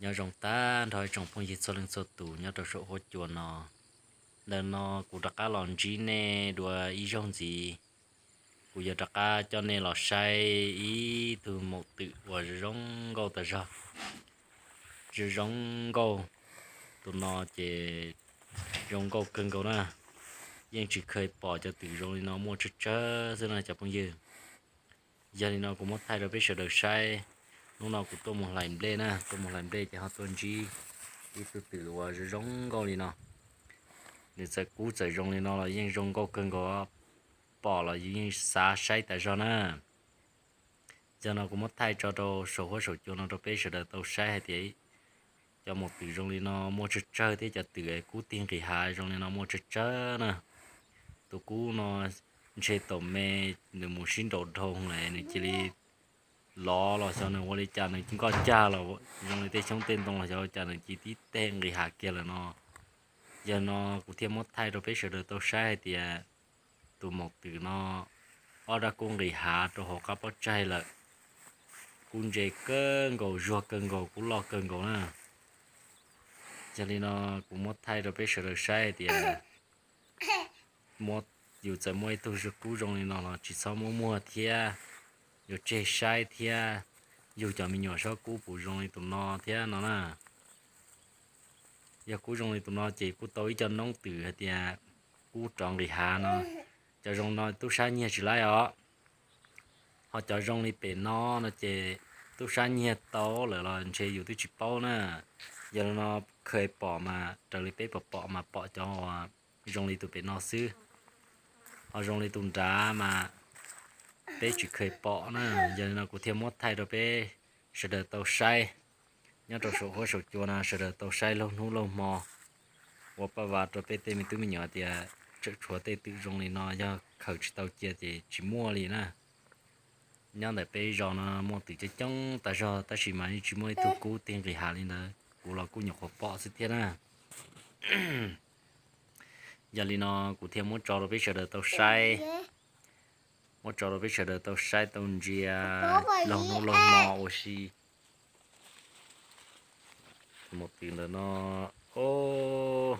Nyob zoo tag nrho ib tsoom phooj ywg txhua leej txhua tus nyob rau saum huab cua no. Ntawm no kuv rov qab los ntsib nej dua ib zaug ntxiv. Kuv yuav rov qab coj nej los saib ib tug maum twm uas zoo nkauj tas zog. Zoo zoo nkauj. Tus no ces zoo nkauj kawg nkaus na. Yeej tsis kheev pom cov twm zoo li no muaj tsawg tsawg xwb na cov phooj ywg. Yog li no kuv muab thaij rau peb sawv daws saib. Hnub no kuv tuaj mus hlais nplej na, tuaj mus hlais nplej ces ho tuaj ntsib ib tug twm uas zoo zoo nkauj li no. Nws txawm kub txawm zoo li no los yeej zoo nkauj kawg nkaus, pom los yus yeej xav saib tas zog na. Yog no kuv muab thaij tso rau saum huab saum cua no rau peb sawv daws tau saib hais tias cov maum twm zoo li no muaj tsawg tsawg thiab cov twm kub tig nqis hav zoo li no muaj tsawg tsawg na. Tus kub no ntshe tom me nws mus sib nraus dhau lawm nws cia li lov los xyov nws ua li cas nws nkoj cag los zoo li tej xyoob tej ntoo los xyov ua cas nws cia li tib teg nqis hav kiag lawm no. Yog no kuv thiaj muab thaij rau peb sawv daws tau saib hais tias tus maum twm no ob rab kub nqis hav rau hauv qab pob tsaig lawm. Kub ntse kawg nkaus, zuag kawg nkaus, kub loj kawg nkaus na. Yog li no kuv muab thaij rau peb sawv daws saib hais tias muab, yus txawm muaj ib tug kub zoo li no los tsis txhob muab muag thiab, yuav tseg saib thiab. Yug cov me nyuam saib kub puas zoo li tus no thiab no na. Yog kub zoo li tus no ces kuj tau ib co noob twm hais tias kub rov nqis hav no. Cov zoo no tub sab nyiag tsis laib os. Ho cov zoo li pem no no ces tub sab nyiag tau lawm los ntshe yus twb tsis paub na. Yog li no kheev pom mas raws li peb pom pom mas pom cov zoo li tus pem no xwb. Ho zoo li tus nrad mas peb tsis kheev pom na. Yog li no kuv thiaj muab thaij rau peb sawv daws tau saib nyob rau saum huab saum cua no sawv daws tau saib laug hnub laug hmo. Ua paj vas rau peb tej me tub me nyuam tias tseem tshuav tej twm zoo li no yog khaws tsis tau cia ces tsis muaj li na. Nyob ntawm peb zos no muaj twm coob coob tas zog tab sis mas yeej tsis muaj ib tug kub tig nqis hav li ntawd, kuv los kuj nyuam qhuav pom xwb thiab na. Yog li no kuv thiaj muab tso rau peb sawv daws tau saib, muab tso rau peb sawv daws tau saib tau ntsia laug hnub laug hmo ua si. Tus maum twm ntawm no, o,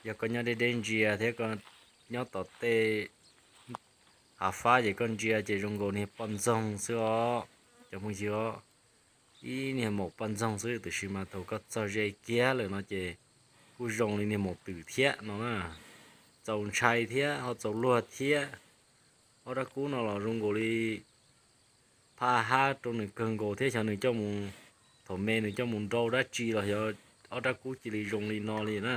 yog koj nyob deb deb ntsia thiab koj nyob tom tej hav fab ces koj ntsia ces zoo nkaus niag poj ntxoog xwb os cov phooj ywg os. Ib niag maum poj ntxoog xwb tiam sis mas thaum koj txog ze kiag lawm no ces kuj zoo li niag maum twm thiab no na. Txaus ntshai thiab ho txaus luag thiab. Ob rab kub no los zoo nkaus li phaj hab rau nws kawg nkaus thiab xyov nws coj mus, thaum me nws coj mus nrau dab tsi los xyov ob rab kub cia li zoo li no li na.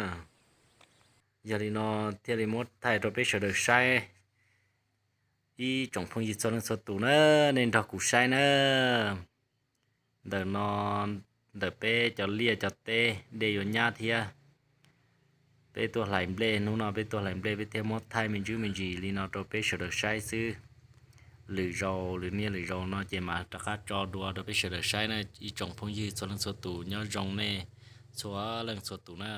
Yog li no thiaj li muab thaij rau peb sawv daws saib. Ib tsoom phooj ywg txhua leej txhua tus na, nej nrog kuv saib na. Ntawm no, ntawm peb cov liaj cov teb dej yuav nyab thiab. Peb tuaj hlais nplej, hnub no peb tuaj hlais nplej peb thiaj muab thaij me ntsis me ntsis li no rau peb sawv daws saib xwb. Lwm zaus lwm niaj lwm zaus no ces mam rov qab tso dua rau peb sawv daws saib na ib tsoom phooj ywg txhua leej txhua tus, nyob zoo nej txhua leej txhua tus na.